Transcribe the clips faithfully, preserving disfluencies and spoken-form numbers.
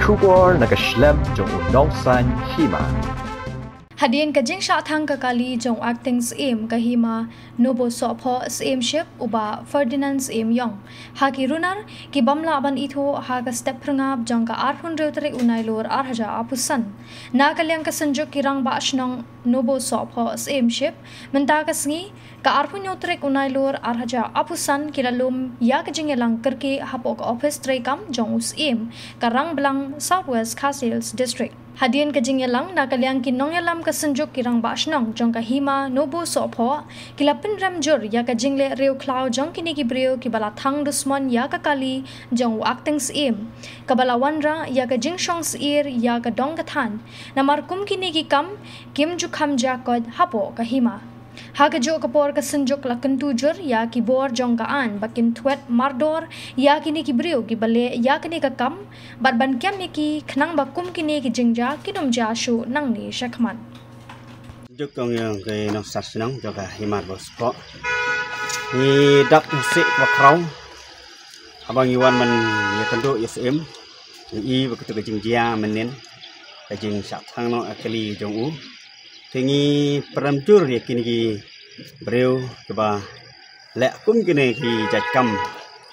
Khubor na ka shlem jong u nongsan hima. Hadien ka jingshah thang ka kali jong u Acting Syiem ka Hima Nobosohphoh Syiemship u Bah Ferdinand Syiemiong, ha ki runar ki bym lah ban ithuh ha ka step phyrngab jong ka arphew hynriew tarik u Nailur ar hajar arphew san. Na ka liang ka Synjuk ki Rangbah Shnong Nobosohphoh Syiemship, mynta ka sngi ka arphew hynñiew tarik u Nailur ar hajar arphew san, ki la lum ïa ka jingïalang kyrkieh hapoh ka ophis treikam jong u Syiem ka Rangblang, South West Khasi Hills District. Hadien ka jingïalang, na ka liang ki nongïalam ka Synjuk ki Rangbah Shnong jong ka Hima Nobosohphoh ki la pynrem jur ïa ka jingleh riewkhlaw jong kine ki briew kiba la thang dusmon ïa ka kali jong u Acting Syiem, kaba la wanrah ïa ka jingshong syier ïa ka dong ka thaiñ, namar kum kine ki kam kim ju kham jia koit hapoh ka hima. Ha kajuh ka por ka Synjuk la kyntu jur ïa ki bor jong ka aiñ ba kin thwet mardor ïa kine ki briew kiba leh ïa kane ka kam, bad ban kem ïa ki khnang ba kum kine ki jingjia kin ym jia shuh nangne shakhmat. Synjuk, kong ïong ki nongsar shnong jong ka Hima Nobosohphoh, ngi dap ngi sih ba khraw haba ngi wan ban ïakynduh ïa u Syiem. Ngi i ba katu ka jingjia mynnin, ka jingshah thang noh ïa ka kali jong u. Te ngi pynrem jur ïa kine ki briew kiba leh kum kine ki jait kam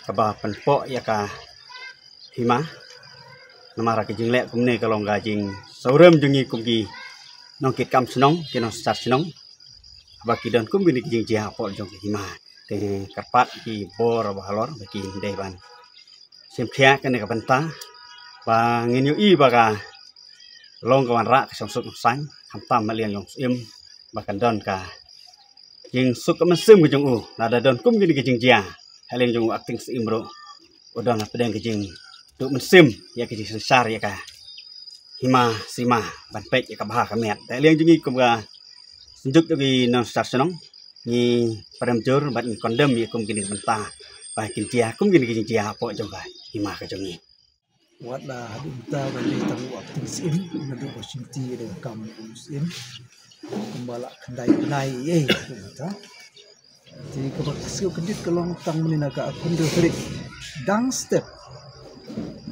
kaba pynpoh ïa ka hima. Namar ka jingleh kumne ka long ka jingsngewrem jong ngi kum ki nongkitkam shnong, ki nongsar shnong, ba ki don kum kine ki jingjia hapoh jong ka hima. Te kyrpad ki bor ba halor ba kin dei ban shim khia kane ka bynta, ba ngin ïohi ba ka long ka wanrah ka shongsuk shongsaiñ, khamtam na liang jong u Syiem, ba kan don ka jingsuk ka mynsiem ka jong u. Lada don kum kine ki jingjia ha liang jong u Acting Syiem ruh, u don hapdeng ka jingduh mynsiem ïa ka jingsynshar ïa ka hima sima, ban peit ïa ka bha ka miat. Te ha liang jong ngi kum ka Synjuk jong ki nongsar shnong, ngi pynrem jur bad ngi condemn ïa kum kine ki bynta ba kin jia kum kine ki jingjia hapoh jong ka hima ka jong ngi. Wat la haduh mynta ba dei tang u Acting Syiem, naduh ba shimti da ka kam u Syiem, kumba la khyndai bnai ei kumta. Te kaba sngewkyndit ka long tang mynne na ka arphew hynriew tarik, dang step,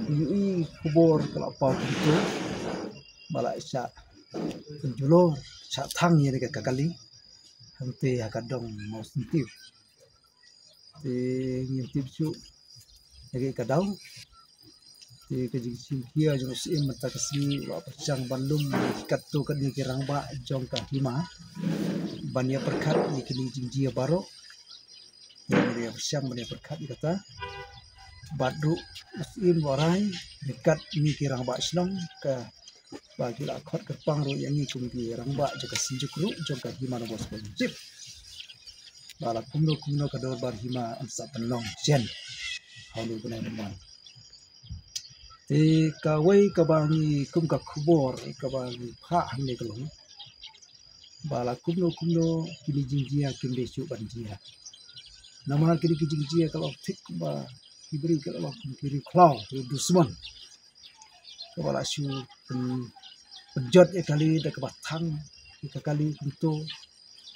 ngi i khubor ka la paw kumto ba la shah pynjulor, shah thang ïa ka kali hangtei ha ka dong Mawsyntiu. Te ngim tip shuh ïa ka daw. Te ka jingshim khia jong u Syiem mynta ka sngi, u la pyrshang ban lum ïa katto katne ki rangbah jong ka hima ban ïa pyrkhat ïa kine ki jingjia baroh. Te ngi ïa pyrshang ban ïa pyrkhat ïa kata. Bad ruh u Syiem u la rai ryngkat kine ki rangbah shnong ka ba ki la khot kyrpang ruh ïa ngi kum ki rangbah jong ka Synjuk ruh jong ka Hima Nobosohphoh Syiemship, ba la kumno kumno ka dorbar hima yn sa pynlong shen ha une u bnai ba wan. Te kawei kaba ngi kum ka khubor kaba ngi phah hangne ka long ba la kumno kumno kine jingjia kim dei shuh ban jia. Namar kine ki jingjia ka long thik ba ki briew ki la long kum ki riewkhlaw, ki dusmon, kaba la shu pyn-, pynjot ïa kali da kaba thang ïa ka kali kumto.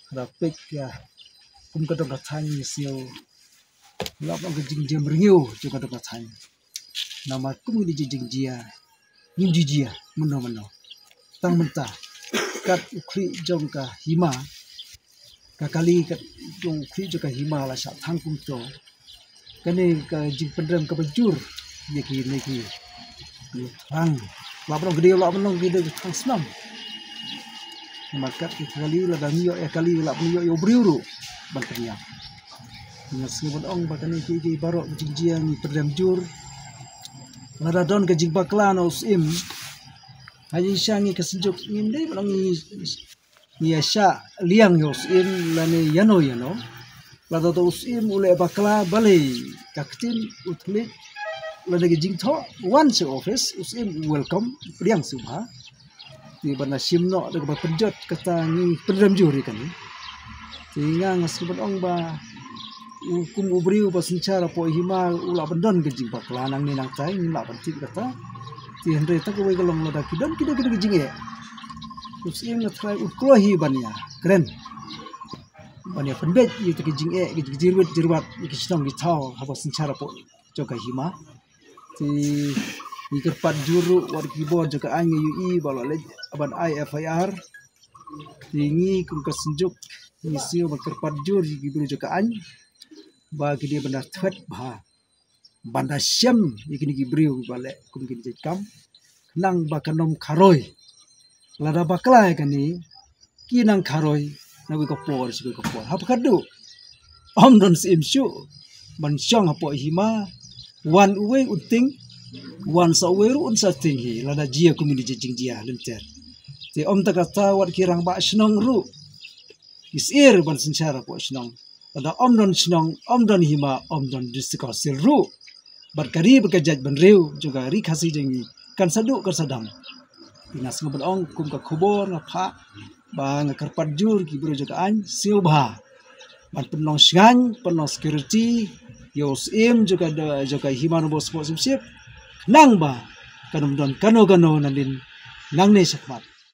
Haba peit ïa kum ka dong ka thaiñ, ngi sngew la long ka jingjia mriew jong ka dong ka thaiñ. Namar kum kine ki jingjia ngim ju jia mynno mynno. Tang mynta kat u khlieh jong ka hima, ka kali kat jong u khlieh jong ka hima la shah thang kumto. Kane ka jingpynrem kaba jur ïa kine ki thrang. La ban ong ki dei, la ban ong ki dei thrang snam. Namar kat ki kali, lada ngi ïoh ïa kali, la ban ïoh ïa u briew ruh ban pynïap. Nga sngew ban ong ba kane kiei kiei baroh ki jingjia ngi pynrem jur. Lada don ka jingbakla na u Syiem, ha jingshisha ngi ka Synjuk ngim dei ban ong ngi ngi ïa shah liang ïa u Syiem lane ïano ïano. Lada u Syiem u leh bakla, balei ka ktien u thylliej lane ka jingthoh, wan sha office, u Syiem u welcome, pdiang sngewbha. Te ban da shim noh da kaba pynjot, kata ngi pynrem jur ïa kane. Te nga, nga sngew ban ong ba u kum u briew ba synshar hapoh hima u lah ban don ka jingbakla nangne nangtai, ngim lah ban tip kata. Te hynrei tang kawei ka long, lada ki don, ki don, ki don ki jingeh, u Syiem nga tharai u kloi hi ban ïa kren, ban ïa pynbeit ïa kita ki jingeh, ki jingjyrwit jyrwat ïa ki shnong ki thaw haba synshar hapoh jong ka hima. Te Ngi kyrpad jur ruh wat ki bor jong ka aiñ ngi ïohi ba la leh ban ai F I R. Te ngi kum ka Synjuk ngi siew ban kyrpad jur ïa ki briew jong ka aiñ ba ki dei ban da thwet bha, ban da shem ïa kine ki briew ba leh kum kine ki jait kam, khnang ba kan ym kharoi. Lada bakla ïa kane, ki nang kharoi na kawei ka por sha kawei ka por. Haba khadduh ym don syiem shuh ban shong hapoh hima, wan uwei un tieng, wan sa uwei ruh un sa tieng hi, lada jia kum kine ki jingjia lynter. Te ym tang kata, wat ki rangbah shnong ruh ki syier ban synshar hapoh shnong. Lada ym don shnong, ym don hima, ym don District Council ruh. Bad ka ri bad ka jaitbynriew jong ka Ri Khasi jong ngi kan sa duh kan sa dam. Te nga sngewbha ban ong kum ka khubor nga phah ba nga kyrpad jur ki briew jong ka aiñ siew bha ban pynlong shngaiñ, pynlong security ïa u syiem jong ka, jong ka Hima Nongbuh Sport Championship, khnang ba kan ym don kano kano nangne nangne shakhmat.